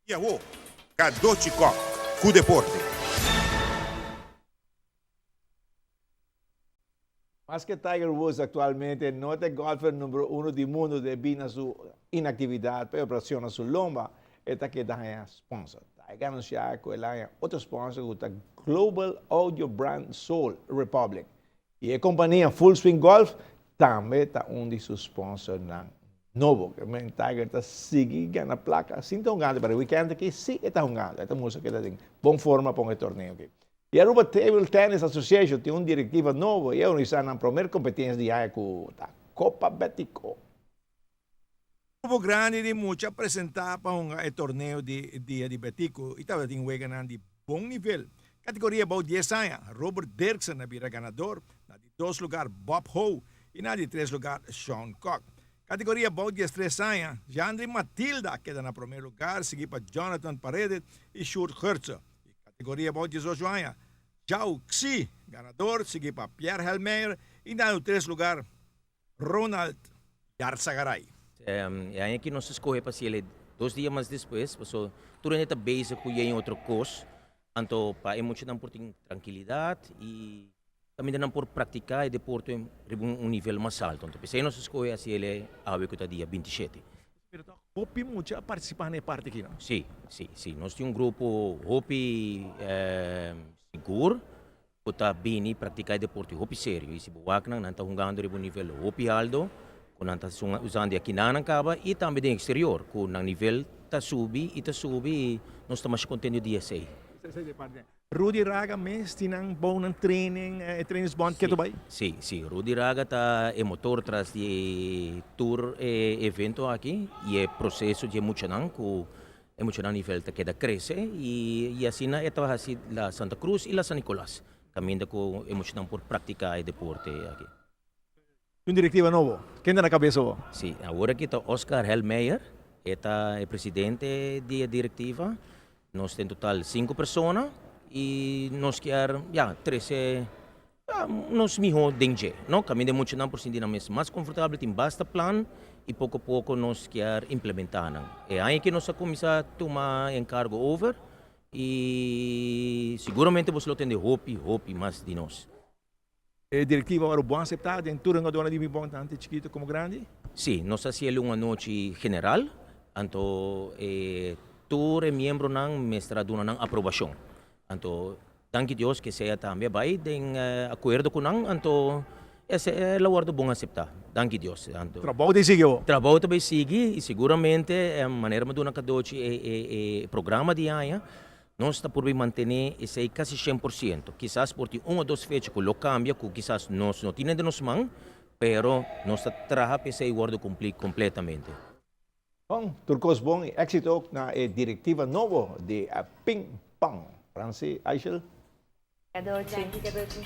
I awo, Cadochi Kock ku deporte. Maske Tiger Woods aktualmente no ta e golfer numero uno di mundu debí na su inaktividat pa e operashon na su lomba, e ta keda haña sponsor. Tiger a anunsiá ku el a haña otro sponsor ku ta Global Audio Brand Soul Republic i e kompania Full Swing Golf tambe ta un di su sponsornan nobo. Ke men Tiger ta sigui gana plaka sin ta hungando, pero e wikènt aki sí e ta hungando. E ta mustra ku e ta den bon forma pa un e torneo aki. E Aruba Table Tennis Association tin un directiva nobo y a organisa nan promer competencia di aña cu ta Copa Betico. Grupo grandi di mucha a presenta pa hunga e torneo di Dia di Betico y tabata tin weganan di bon nivel. Categoria bou dies aña, Robert Dirksen a bira ganador, na di dos lugar Bob Ho y na di tres lugar Sean Kok. Categoria bou diestres aña, Jandri Matilda a keda na promer lugar sigui pa Jonathan Paredes y Sjoerd Gertse. E categoria bou diesocho aña, Zhao Xi, ganador, sigui pa Pierre Helmeyer y na di tres lugar Ronald Yarzagaray. E aña aki nos a scoge pa haciel e dos dia mas despues, pasobra tur hende ta bezig cu yen otro cos, anto pa e muchanan por tin trankilidad y caminda nan por practica e deporte riba un nivel mas alto. Anto p'esey nos a scoge haciel e awe cu ta dia bintishete. Pero ta hopi mucha a participa na e parti aki, no? Si, si, si. Nos tin un grupo hopi sigur cu ta bini practica e deporte hopi serio. Y si bo wak nan, nan ta hungando riba un nivel hopi alto cu nan ta usando di akinanan caba y tambe den exterior cu nan nivel ta subi y ta subi y nos ta masha contento di esey. Rudy Raga mes tin nan bou nan training, e trainingsbond ke ta bai? Si, si. Rudy Raga ta e motor tras di e tur e evento aki y e proceso di e muchanan cu e muchanan nivel ta keda crece y asina e ta haci la Santa Cruz y la San Nicolas caminda cu e muchanan por practica e deporte aki. Un directiva nobo, ken ta na cabeza awor? Si, awor aki ta Oscar Helmeyer, e ta e presidente di e directiva. Nos ta en total sinku persona y nos kier ya trece nos miho den dje, no? Caminda e muchanan por sinti nan mes mas confortabel, tin basta plan y poco poco nos kier implementa nan. E aña aki nos a cuminsa tuma encargo over y seguramente boso lo tende hopi, hopi mas di nos. E directiva ora bo acepta den tur hungadornan di mi bon tanto chikito como grandi? Sí, nos a haciel un anochi general, anto e tur e miembronan mester a duna nan aprobacion. Anto danki Dios ke sea tambe a bay den acuerdo cu nan, anto esey el a wordo bon acepta, danki Dios. Anto Trabou ta sigui awor? Trabou ta bay sigui y seguramente manera mi a duna cadochi e programa di aña, Nos ta purba mantené esei kasi 100%. Kisas por tin un o dos fecha ku lo kambia ku kisas nos no tin den nos man, pero nos ta traha pa esei wòrdu kumplí kompletamente. Bon, tur kos bon i éksito na e direktiva nobo di Ping Pong. Francie, Aishel. Kadochi. Danki Kadochi.